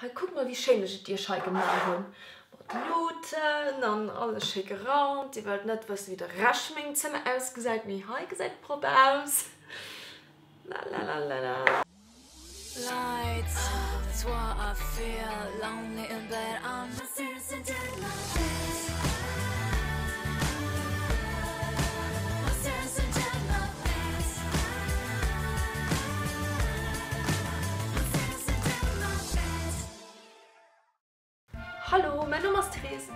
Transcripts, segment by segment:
Hei kuckt mol wéi schéin ech et iech hei gemaach hunn. Mat Luuten an alles schéi geraumt. Dir wëllt net wëssen wéi de Rescht vun mengem Zëmmer ausgesäit, mee hei gesäit et propper aus. Lalalala. Hallo, mäin Numm ass Therese.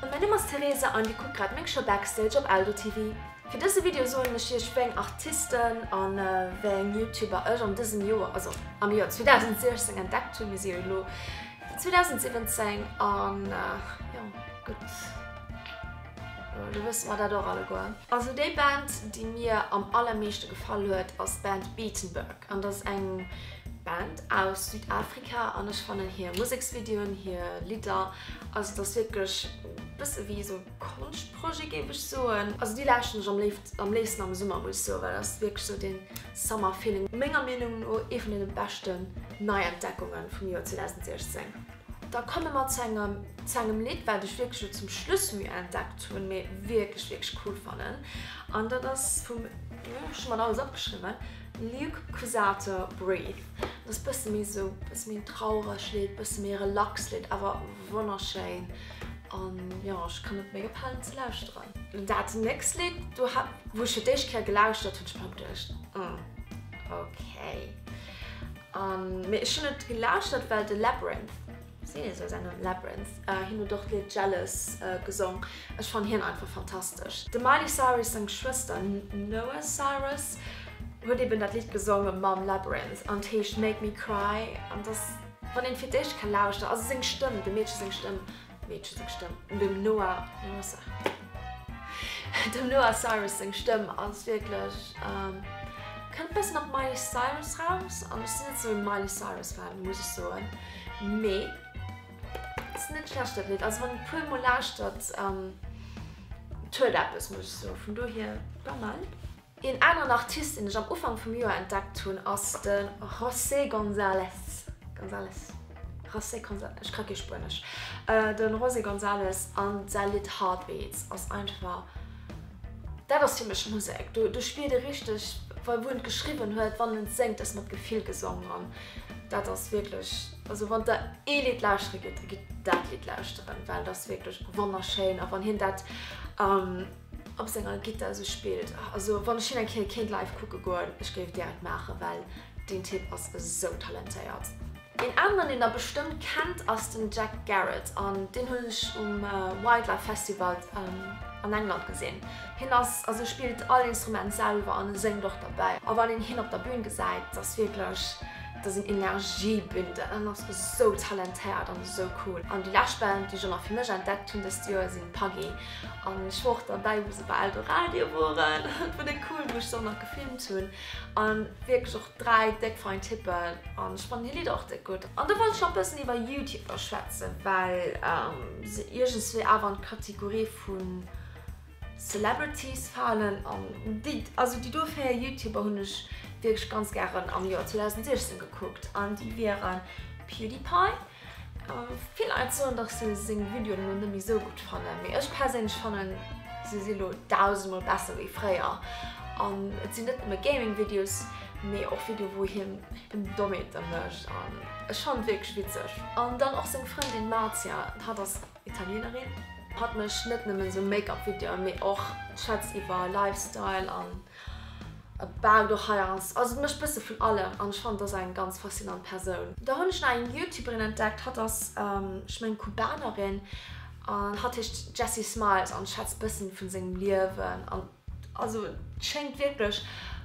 Mäin Numm ass Therese an dir kuckt grad meng Show Backstage op Eldo TV. Fir dëse Video soen ech iech wéi eng Artisten an wéi eng Youtuber ech an dësem Joer, also am Joer 2016 entdeckt hunn. Mir si jo elo 2017 an jo gutt, elo wësse mer dat och alleguer. Also déi Band déi mir am allermeeschte gefall huet ass d'Band Beatenberg. An dat ass eng Band aus Südafrika an ech fannen hir Museksvideoen, hir Lidder, also et ass wierklech e bësse wéi esou e Konschtprojet géif ech soen. Also déi lauschteren ech am léif am léifsten am Summer muss ech soen, well dat ass wierklech esou dee Summer Feeling. Menger Meenung no ee vun deene beschten Neientdeckunge vum Joer 2016. Da komme mer zu engem zu engem Lidd wat ech wierklech elo zum Schluss vum Joer entdeckt hunn, mee wierklech wierklech cool fannen an dat ass vum, jo ech hu mer alles opgeschriwwen, Luke Cusato, Breathe. Dat ass bësse méi sou, bësse méi en trauregt Lidd, bësse méi relax Lidd, awer wonnerschéin an jo, ech kann net méi ophalen ze lauschteren. Dat nächst Lidd, do hat, wou ech fir d'éischt Kéier gelauschtert hunn, ech mer geduecht, mm, okay. An, mee ech hunn et gelauschtert, well de Labrinth, Seet een esou säin Numm? Labrinth, hien huet och d'Lidd Jealous gesong. Ech fannen hien einfach fantastesch. Dem Miley Cyrus seng Schwëster Noah Cyrus huet eben dat Lidd gesonge mam Labrinth an et heescht Make Me Cry an et ass wann een fir d'éischt ka lauschteren, also seng Stëmm, dem Meedche seng Stëmm, Meedche seng Stëmm, dem Noah, Noah Cyrus. Dem Noah Cyrus seng Stëmm ass wierklech, kënnt bëssen op Miley Cyrus raus an ech sinn net sou e Miley Cyrus Fan muss ech soen, mee et ass net schlecht dat Lidd, also wann een e puer mol lauschtert, et huet eppes muss ech soen, vun dohier pas mal. Een aneren Artist deen ech am Ufank vum Joer entdeckt hunn ass de José González, González, José González, ech ka kee Spuenesch, de José González an säi Lidd Heartbeats ass einfach, dat ass fir mech Musek, do do spiert ee richteg wou en et geschriwwen huet, wann en et séngt, ass mat Gefill gesong an dat ass wierklech, also wann der ee Lidd lauschtere gitt, da gitt dat Lidd lauschteren, well et ass wierklech wonnerschéin a wann hien dat. Op senger Gittar esou spillt. Also wann ech hien eng Kéier kéint live kucke goen, ech géif et direkt maachen, well deen Typ ass esou talentéiert. Een aneren deen der bestëmmt kennt ass den Jack Garratt an deen hunn ech um Wildlife Festival an England gesinn. Hien ass, also spillt all Instrument selwer an e séngt och derbäi. A wann een hien op der Bühn gesäit, et ass wierklech, et ass en Energiebündel. En ass esou talentéiert an esou cool. An déi lescht Band déi ech och nach fir mech entdeckt hunn dëst Joer sinn Puggy. An ech wor och derbäi wou se bei Eldoradio woren. Et wor déck cool wou ech se och nach gefilmt hunn. An wierklech och 3 déck fein Typen an ech fannen hir Lidder och déck gutt. An do wollt ech nach bëssen iwwer Youtuber schwätzen, well se iergendswéi awer an d'Kategorie vu Celebrities falen. An déi, also déi do 4 Youtuber hunn ech wierklech ganz gären am Joer 2016 gekuckt an déi wieren PewDiePie, Vill Leit soen dass se seng Videoen elo net méi sou gutt fannen, mee ech perséinlech fannen se si lo dausendmol besser wéi fréier. An et sinn net nëmme Gaming Videos, mee och Videoe wou hien eben Dommheete mécht an ech fannen et wierklech witzeg. An dann och seng Frëndin Marzia, hatt ass Italienerin, hatt mécht net nëmmen sou Make-up Videoen, mee och schwätzt iwwer Lifestyle an About och hei ass. Also et mécht bësse vun allem an ech fannen et ass eng ganz faszinant Persoun. Da hunn ech nach eng Youtuberin entdeckt, hatt ass ech mengen Kubanerin an hatt heescht Jessie Smiles an schwätzt bëssen vun sengem Liewen an also et schéngt wierklech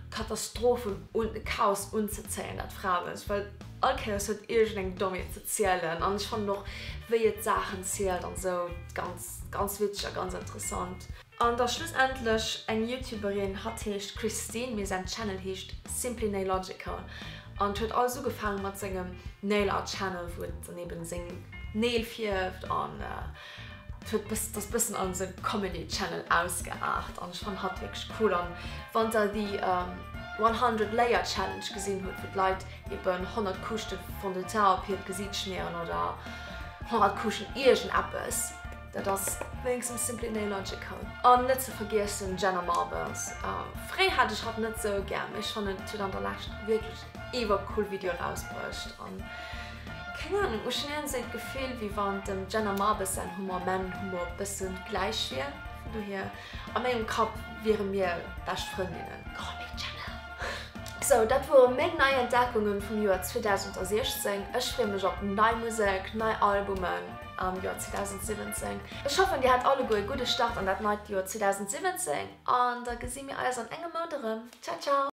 Katastrophen un Chaos unzezéien dat Framecht, well all Kéiers huet iergendeng Dommheet ze zielen an ech fannen och wéi et Saachen zielt an sou ganz ganz witzeg a ganz interessant. An da schlussendlech eng Youtuberin, hatt heescht Christine, mee säin Channel heescht Simply Nailogical an et huet alles ugefaange mat sengem Nail Art Channel, wou et dann eben seng Neel fierft an. Et huet bëss, et ass bëssen an esou Comedy Channel ausgeaart an ech fannen hatt wierklech cool. An wann der déi 100 Layer Challenge gesinn hutt, wou d'Leit eben 100 Kuuschte Fond de Teint op hiert Gesiit schmieren oder 100 Kuuschen iergendeppes, dat ass wéinstens Simply Nailogical. An net ze vergiessen Jenna Marbles. Fréi hat ech hatt net sou gär, mee ech fannen et huet an der Lescht wierklech iwwer cool Video erausbruecht an keng Ahnung, ech hunn iergendswéi d'Gefill wéi wann dem Jenna Marbles säin Humor mäin Humor bëssen gläich wier, vun dohier a mengem Kapp wiere mir bescht Frëndinnen. Call me Jenna. Sou, dat wore meng nei Entdeckungen vum Joer 2016. Ech freeë mech op nei Musek, nei Albumen am Joer 2017. Ech hoffen dir hat alleguer e gudde Start an dat neit Joer 2017 an da gesi mir eis an engem Mount erëm. Ciao ciao!